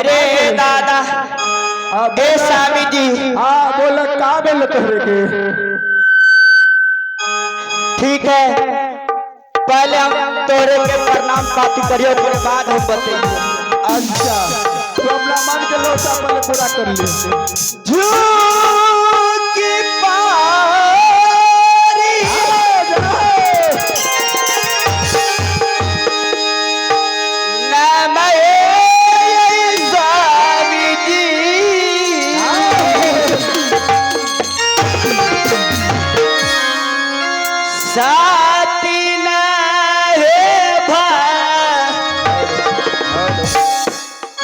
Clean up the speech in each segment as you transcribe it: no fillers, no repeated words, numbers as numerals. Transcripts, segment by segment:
रे दादा, ए स्वामी जी। हाँ बोला, का बोल तोहरे के? ठीक है, पहले हम तोरे के प्रणाम पाती करियो, ओकरे बाद हम बतैयो। अच्छा, तो अपना मन के लोटा पहले पूरा कर लिए। झूकी पारी नमः स्वामी जी। साथी न हे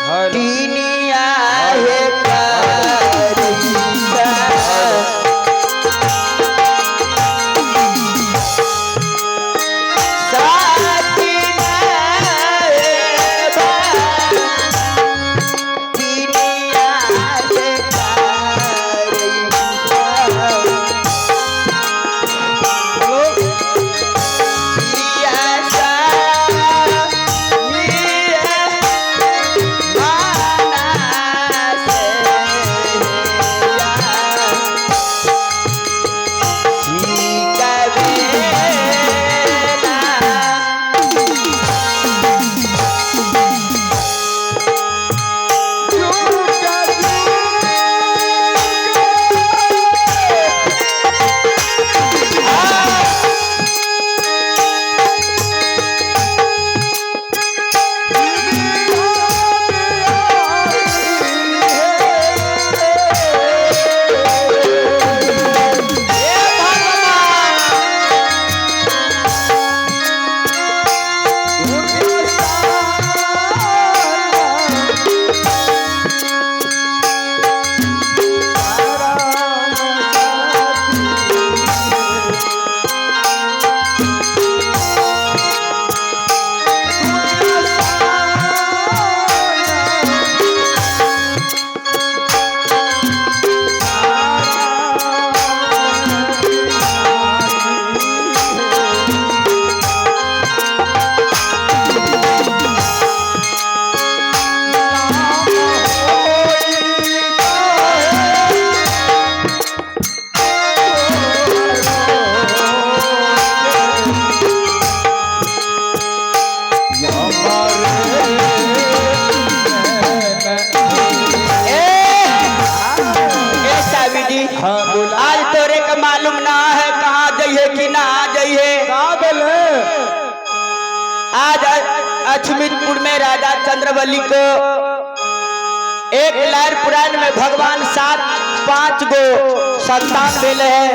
भाटिनिया हे करीसा। साथी न हे भाटिनिया हे करीसा। हाँ बोला। आज तोरे का मालूम ना है कहाँ जाइए कि ना जाइए। का बोले? आज अछमितपुर में राजा चंद्रबली को एक लहर पुराण में भगवान 7-5 गो संतान भेले है।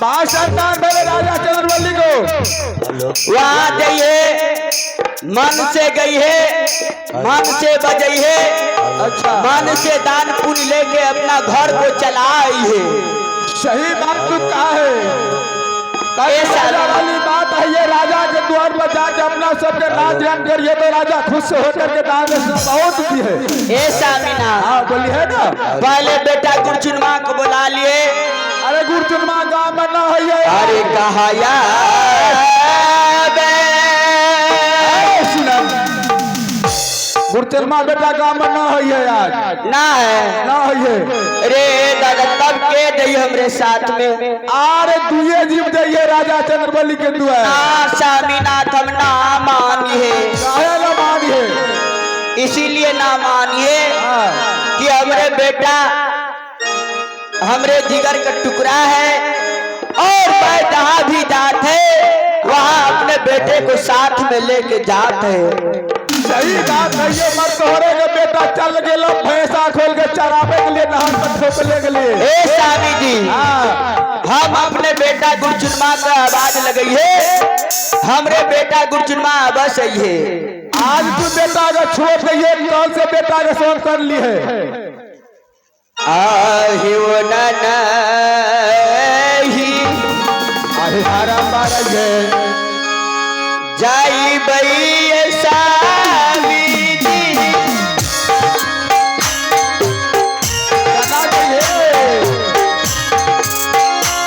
5 संतान भेले राजा चंद्रबली को। वहाँ जाइए, मन से गई है, मन से बजई है। अच्छा। मन से दान पुण्य लेके अपना घर को चला आई है। सही बात तू कहा है। ए साला। राजा वाली बात है ये, राजा के द्वार पर जाके अपना सबके नाच गान करिए तो राजा खुश होकर के दान दक्षिणा बहुत दी है। ए सामिना। हाँ बोली है ना। पहले बेटा गुरचुनमा को बुला लिए। अरे गुरचुनमा गाँव में ना है ये। अरे कहा सुना, गुरचुनमा बेटा गाँव में ना है ये आज। ना है। ना है ये। रे दादा, तब के दई हमरे साथ में? अरे दुए जीव जाइए राजा चंद्रबली के दुआर। ना स्वामीनाथ, हम ना मानिए। काहे ना मानिए? इसीलिए ना मानिए हाँ। कि हमरे बेटा हमरे जिगर का टुकड़ा है और मैं जहाँ भी जात है वहाँ अपने बेटे को साथ में लेके जात है। सही बात है ये मत तोहरे के बेटा चल गेलो भैंसा खोल के चरावे के लिए नहर पर ठोकले के लिए। ए स्वामी जी, हाँ हम अपने बेटा गुरचुनमा का आवाज लगई है, हमरे बेटा गुरचुनमा बस आई है। आज तू बेटा के छोड़ दिए कल से बेटा के सोन कर ली है। आहे वो नहीं आहे आराम बारा है जाई बई स्वामी जी। चला गई है।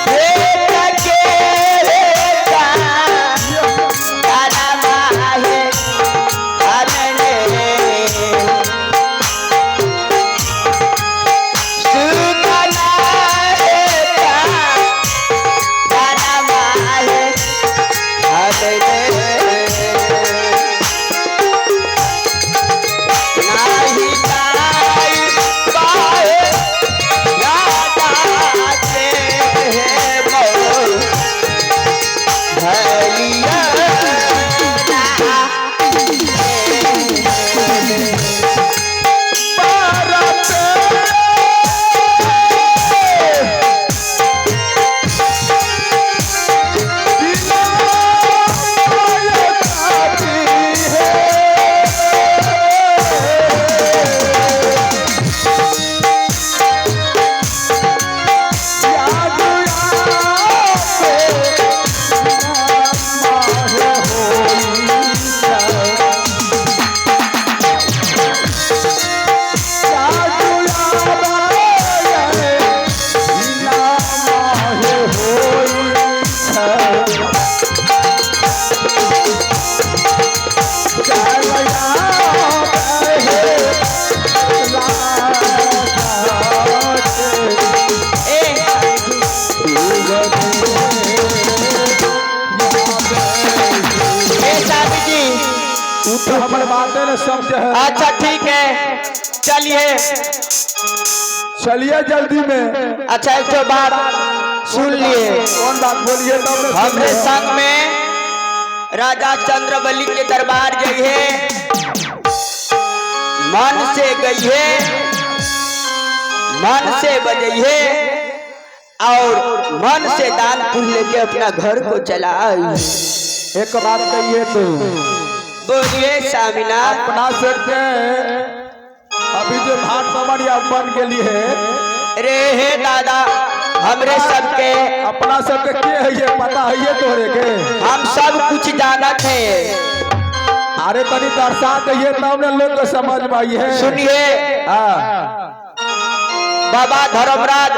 बेटा के बेटा काला आहे अनने सुकना बेटा काला आहे अनने नाही ताई पाए राधा के मोर भैया। ए स्वामी जी, तू तो हमारे बातें न समझे है। अच्छा ठीक है, चलिए चलिए जल्दी में। अच्छा एक तो बात सुन लिए। कौन बात बोलिए तब न हमरे समझे। संग में राजा चंद्रबली के दरबार गई है, मन से गई है, मन से बजई है और मन से दान पुण्य लेके अपना घर को चला आई। एक बात कहिए तू। बोलिए स्वामीनाथ। अपना सकते अभी जो भाट पमरिया बन के लिए रे हे दादा, हमरे सबके अपना सबके के है ये पता है ये तोहरे के। हम सब कुछ जानत है। अरे तनी दर्शा दइए तब न लोग के समझ में आई है। सुनिए, हाँ बाबा धर्मराज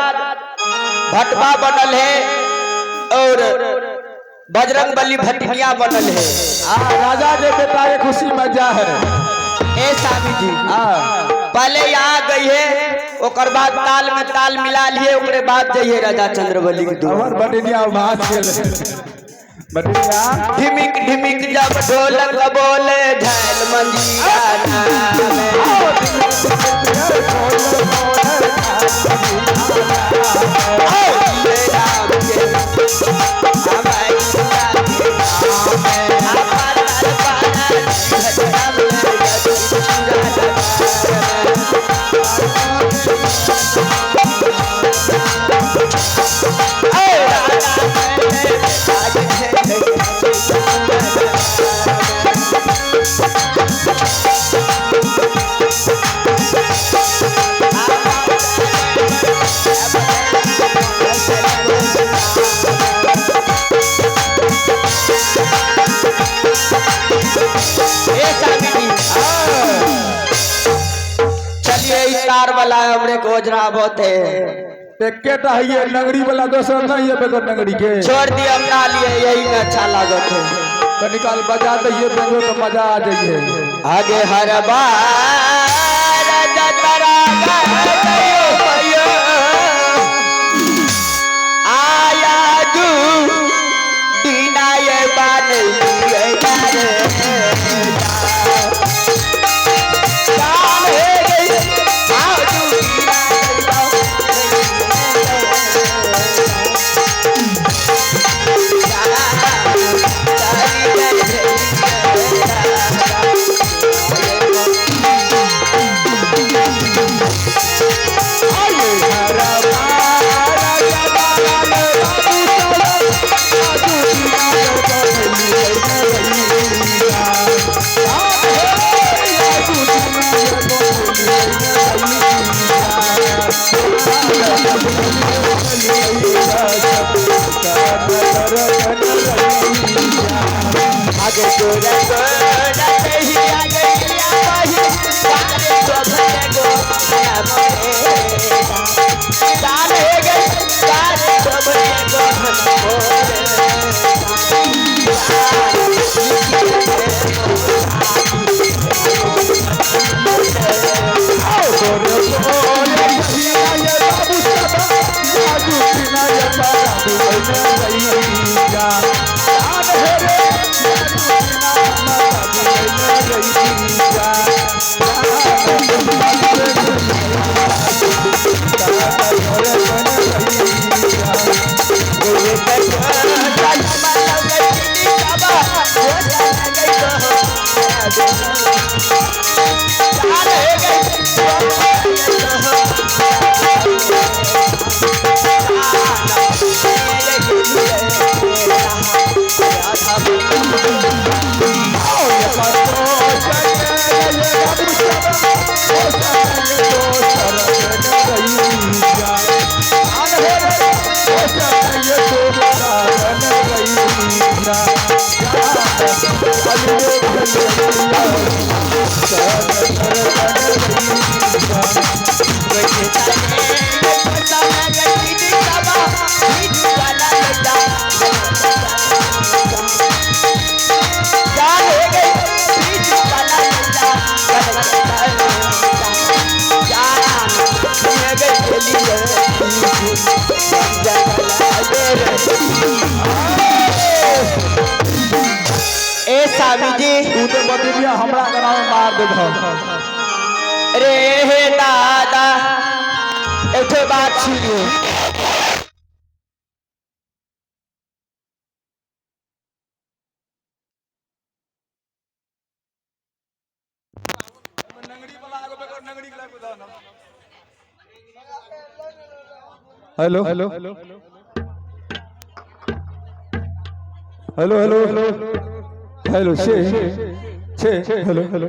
भटवा बनल है और बजरंग बली भटनिया बनल है। हाँ, राजा के बेटा के खुशी मजा है। ए स्वामी जी, हाँ पहले यहाँ गई है, ओकर बाद ताल में ताल मिला लिए, ओकरे बाद जाइए राजा चंद्रबली के दुआर। अमर बटनिया भास गेल बटनिया। ढिमिक ढिमिक जब ढोलक बोले झैल मंजीरा नामे। ये राम के हमारी राम के आपा लाल पाला घटना में ए स्वामी जी, चलिए इस तार वाला हमरे को ओझरा बहुत है। एकेटा है ये नगरी वाला दोसर नहीं है बेगर नगरी के। छोड़ दिए हम ना लिए, यही में अच्छा लागत है। तो निकाल बजा दइए बेंगो तो मजा आ जाइए। आगे हर बार जतरा गयो भैया आया जू दीना ये बान लिए रे जान हे गई आजू दीना ये बान लिए। ए स्वामी जी, तू तो बतिया हमरा गला में मार देबो। रे हे दादा, एक ठो बात सुनियो। Hello hello hello hello hello छे छे हेलो हेलो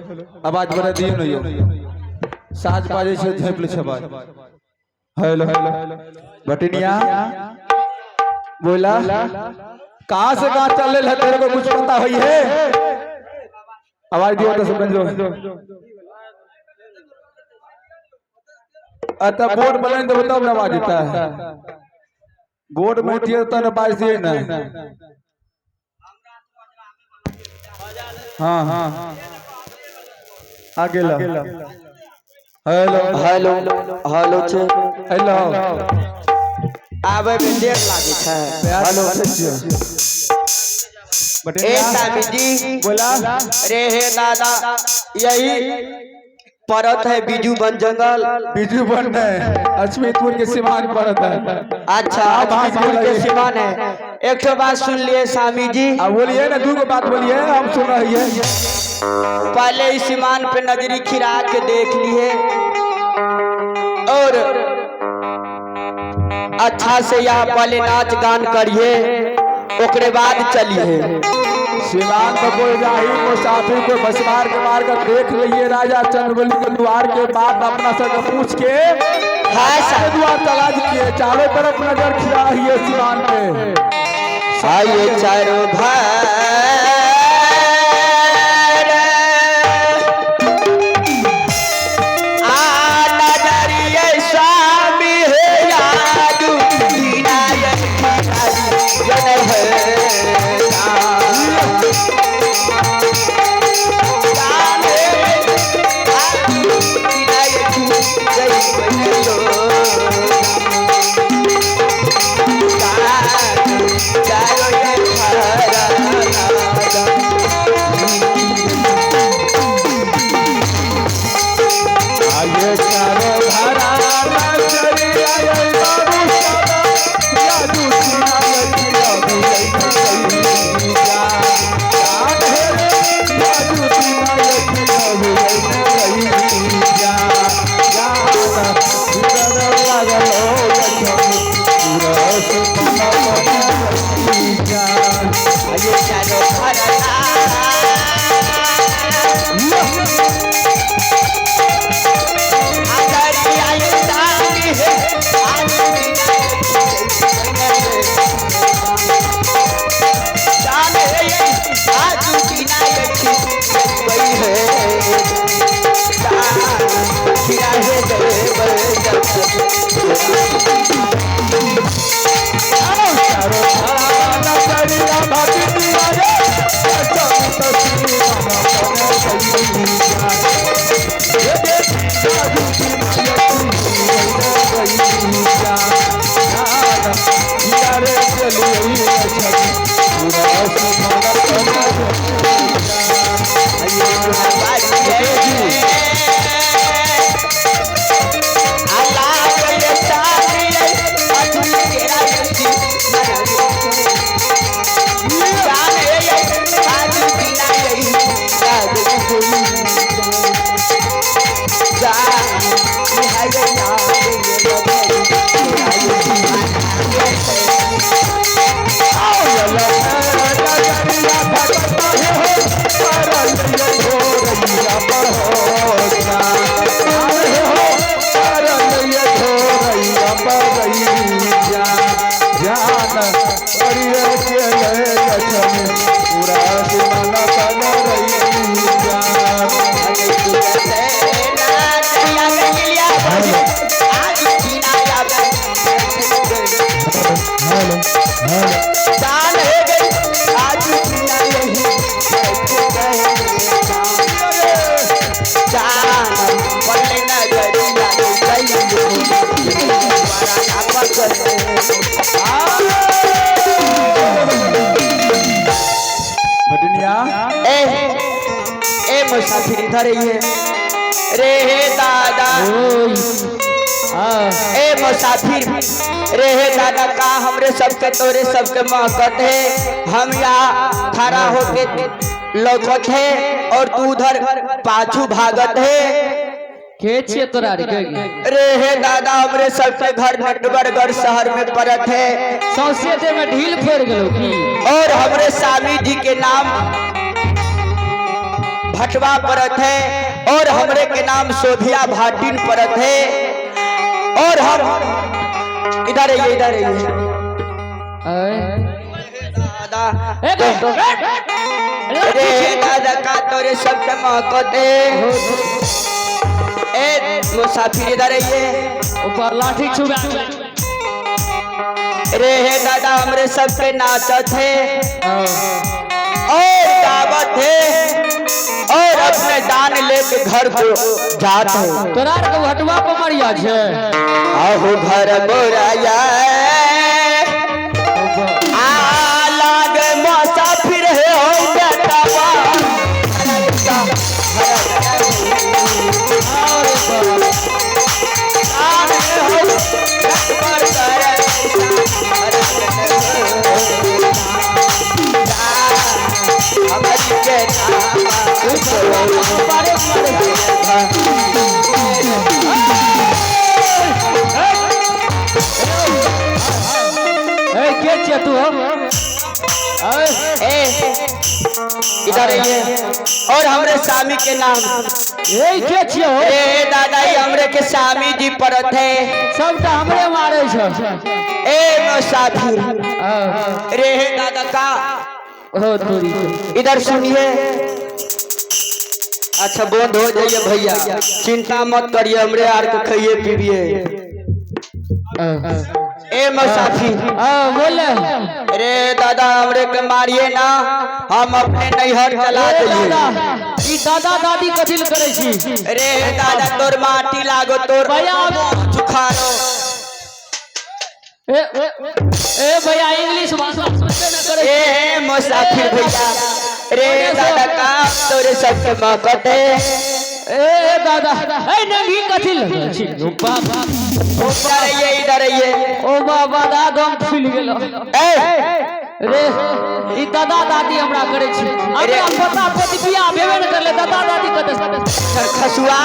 आवाज बड़ा दियो न यो साँझ बाजे छै झेप ले छै आवाज। हेलो हेलो बटनिया बोला कहाँ से कहाँ चल रहे तेरे को कुछ पता हुई है? आवाज दियो तो समझ लो। अतः बोर्ड बना दो तब ना आवाज देता है। बोर्ड में दिए तो ना आवाज दिए ना। हाँ हाँ आगे ला। हेलो हेलो हेलो छे हेलो आवे में देर लागे छै। हेलो ए स्वामी जी बोला रे हे दादा, यही परत है बीजू वन जंगल। बीजू वन है अश्मितपुर के सीमान पड़त है। अच्छा, अश्मितपुर के सीमान है। एक ठो बात सुन लिए स्वामी जी। अब बोलिए ना, दो गो बात बोलिए, हम सुन रही है। पहले इस सीमान पे नजरी खिरा के देख लिए और अच्छा से यहाँ पहले नाच गान करिए, ओकरे बाद चलिए। सीमान पर कोई राही मुसाफिर को बसमार के मार कर देख लिए राजा चंद्रबली के द्वार के बाद अपना सब पूछ के हाँ के द्वार चला जाइए। चारों तरफ नजर खिला रही है सीमान पे। आइए चारों भाई स्वामी हे यादू जान है गई आज पिया यही जान पल्ले नगरिया भटिनिया ए ए मुसाफिर इधर ही है रे हे दादा। ए मुसाफिर रे हे दादा का हमरे सबके तोरे सबके महकत है। हम यहाँ खड़ा होके लौकत है और तू उधर पाछू भागत है। के छियै तोरा रे के रे हे दादा हमरे सबके घर नटवरगढ़ शहर में पड़त है सौंसे देह में ढील फोड़ गेलो की। और हमरे स्वामी जी के नाम भटवा पड़त है और हमरे के नाम शोभिया भाटिन पड़त है। और हम इधर आइए इधर आइए दादा। ए रे दादा का तोरे सबके महकत है। ए मुसाफिर इधर आइए। ऊपर लाठी छुबा। रे हे दादा हमरे सबके नाचत है और दावत है और अपने दान लेके घर को जात है। तोरा के हटवा पर मरिया छै। आहो घर मोराया आ लाग मुसाफिर है हो बेटावा। ए के छियै तू हम? ए इधर आइए और हमरे स्वामी के नाम ए के छियै हो? ए दादा ये हमरे के स्वामी जी पड़त है। सबटा हमरे मारे छै। ए मुसाफिर रे हे दादा का हो तोरी के। इधर सुनिए। अच्छा बंद हो जाइए भैया, चिंता मत करिए, हमरे आर के खाइए पीबिए। ए मुसाफिर बोले। अरे दादा हमरे के मारिए ना, हम अपने नैहर चला ए दिए। दादा ई दादा दादी कथी ल करै छी? अरे दादा तोर माटी लागो तोर भैया, चुखारो। ए ए भैया इंग्लिश भाषा सुनबे न करै। ए मुसाफिर भैया रे दादा का तोरे सबके मौकत है। ए दादा ए नंगी कथी ल छी? बाबा इधर आइए इधर आइए। ओ बाबा दादम फूल गेलो। ए रे ई दादा दादी हमरा करै छी। हमरा पोता पोती बियाह भेबे न करले दादा दादी कतै। खसुआ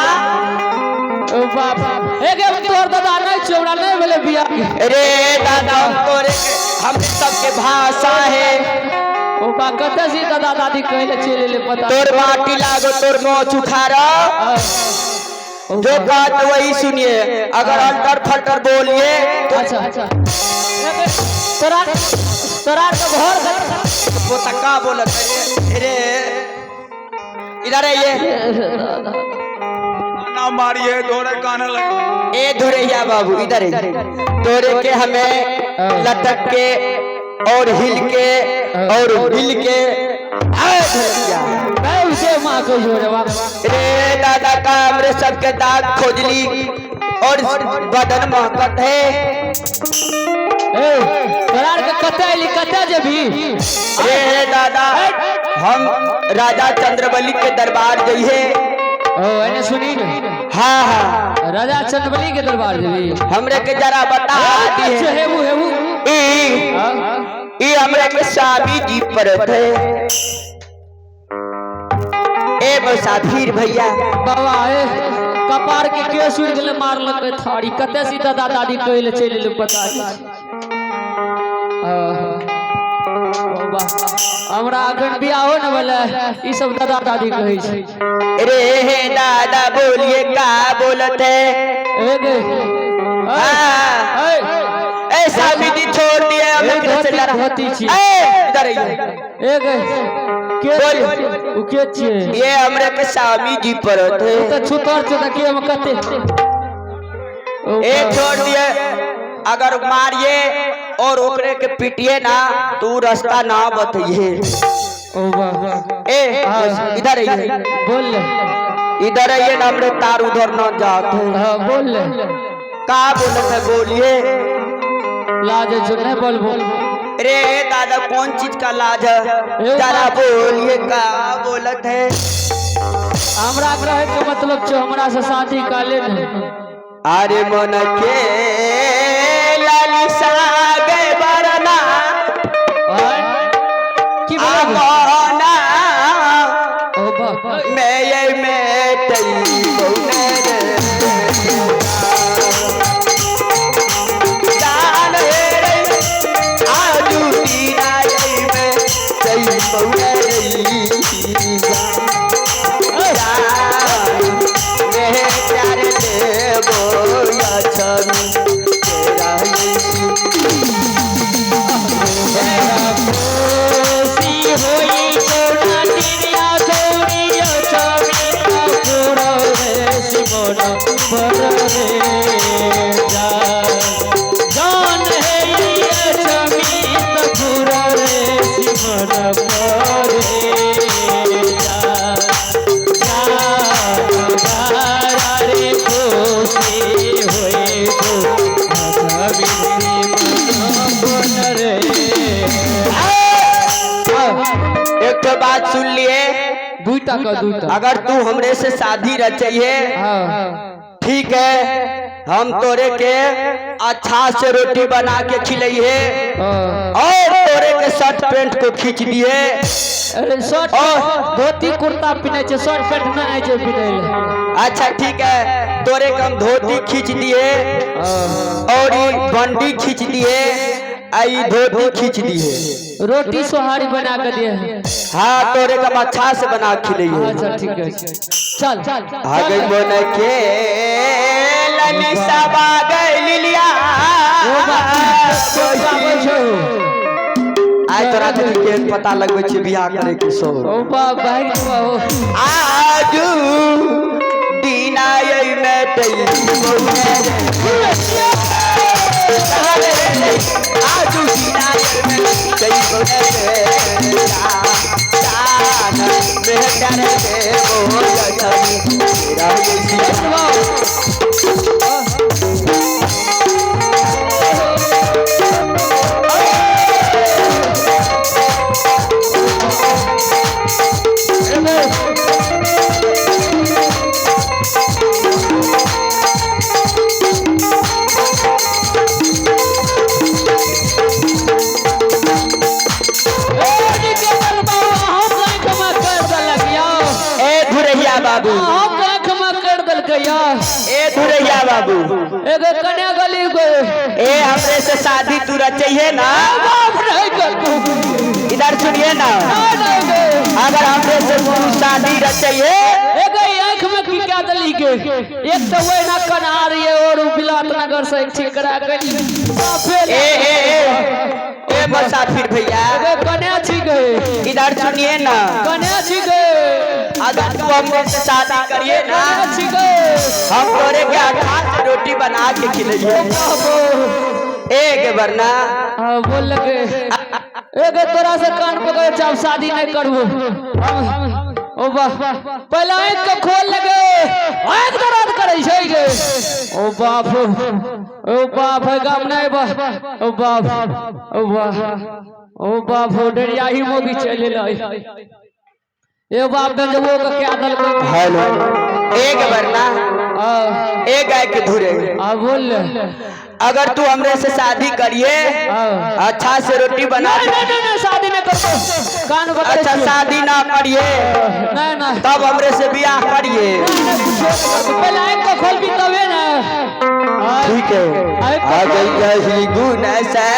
ओ बाबा ए गे तोहर दादा नै छौ, हमरा नै भेलै बियाह। रे दादा हम तोरे हम सबके भाषा है। ओ बा कतै से दादा दादी कहै ले चलि एलै पता। तोर माटी लागो तोर मोच उखाड़ा, जो बात वही सुनिए, अगर अल्टर फल्टर बोलिए तो अच्छा अच्छा तोरा तोरा के घर पोता का बोलत रे रे इधर आइए। ना मारिए धोरे कान लग। ए धुरैया बाबू इधर आइए। तोरे के हमें लटक के और हिल के और हिल के आए धुरैया। मैं उसे माँ को जोड़े रे दादा का हमरे सबके दाग खोजली और बदन महकत है। ए तोरा के कतै एली कतै जेबी? रे दादा हम राजा चंद्रबली के दरबार जइहे। ओ एने सुनी ने। हाँ हाँ राजा चंद्रबली के दरबार जेबी। हमरे के जरा बता अच्छा दिए। हेबू हेबू ई ई हमरे के स्वामी जी पड़त है। ए मुसाफिर भैया बाबा ए कपार के केस उड़ि गेलै मारलकै थारी। कतै से दादा दादी कहै ले चलि एलै पता नहि। बाबा हमरा अखन बियाहो न भेलै ई सब दादा दादी कहै छै। रे हे दादा बोलिए का बोलत है? ए गे हाँ। ए ए स्वामी जी छोड़ दिए हम ए, एकरे से धोती- लड़ा। धोती छी। ए इधर आइए। ए गे के बोल। उ के छियै? ये हमरे के स्वामी जी पड़त है। त छुतर छौ त के हम कते ए छोड़ दिए। अगर मारिए और ओकरे के पिटिए ना तू रास्ता ना बतइए। ओ वाह। ए इधर आइए। बोल ले। इधर आइए ना, हमरे तार उधर ना जात है। हाँ बोल ले। का बोलत है बोलिए। लाज है नहीं बोलबो। रे दादा कौन चीज का लाज है, जरा बोलिए का बोलत है। हमरा कहे के मतलब छो हमरा से शादी का ले ने। अरे मन के लालिसा गे बरना की बोला? आमना ओ वाह। मैं ये मैं तई बौने रे जान रे आजू दीना ये मैं तई बौने रे जान मैं प्यार देवो या छवि तेरा यीशु। खुशी होई तोरा दिया छोड़ियो छवि पूरो रे सिमोन पर रे जान है ये छवि पूरो रे सिमोन पर रे जान बारा रे खुशी होई तो छवि सिमोन रे। एक तो बात सुन लिए, दुईटा का दुईटा। अगर तू हमरे से शादी रचिए हाँ ठीक है, हम तोरे के अच्छा से रोटी बना के खिलइहे हाँ। और तोरे के शर्ट पैंट को खींच दिए। अरे शर्ट धोती कुर्ता पिन्है छै, शर्ट पैंट नहि आइ छै पिन्है लए। अच्छा ठीक है, तोरे के हम धोती खींच दिए और ई बंडी खींच दिए आ ई धोती खींच दिए। रोटी सोहारी बना के दिए। हाँ तोरे के हम अच्छा से बना के खिलइहे। अच्छा ठीक है चल चल। आ गई मन के ललिसा गई लिलिया। आइ तोरा तनी केहन पता लगबै छै बियाह करे के सो। ओ बा भाग जो ओ। आजू दीना ये में तई बौने रे। आजू दीना ये में तई बौने रे। जान में डर दे बोल छवि तेरा यीशु। ओ निके बाबू अहूँ आँख में कर देलक यौ। ए धुरैया बाबू, अहूँ आँख में कर देलक यौ। ए धुरैया बाबू, एगो कन्या गली गो। ए हमरे से शादी तू रचइहे ना। बाप नहीं कर इधर सुनिए ना, नहीं गए। अगर हमरे से तू शादी रचइहे एगो आँख में की क्या दली के एक तो वही ना कन्हा रही है और बिलात नगर से एक ठीक करा के साफे ए ए ए ए मुसाफिर भैया एगो कन्या छी गए। इधर सुनिए ना, कन्या छी गए। अगर तू हमरे से शादी करिए ना कन्या छी गए। हम तोरे के अच्छा से रोटी बना के खिलइहे। एक बरना हाँ बोल लगे एगो तोरा से कान पकड़ चाप शादी नहीं करबो। ओ वाह पहले आँख के खोल लगे आँख दर्द करे छै गे। ओ बाप ओ बाप है गाम नहीं बा। ओ बाप ओ वाह ओ बाप हो डरिया ही मोगी चले लाई। ए बाप ने जब वो के क्या दल। हेलो एक बरना आ एक गाय के धुरे आ बोल ले। अगर तू हमरे से शादी करिए अच्छा से रोटी बना नहीं नहीं नहीं, नहीं शादी नहीं करबो कान पकड़े अच्छा छियौ। शादी ना करिए नहीं नहीं तब हमरे से बियाह करिए। पहले आँख को खोलबी तबे ना। ठीक है। आ गई यही गुण से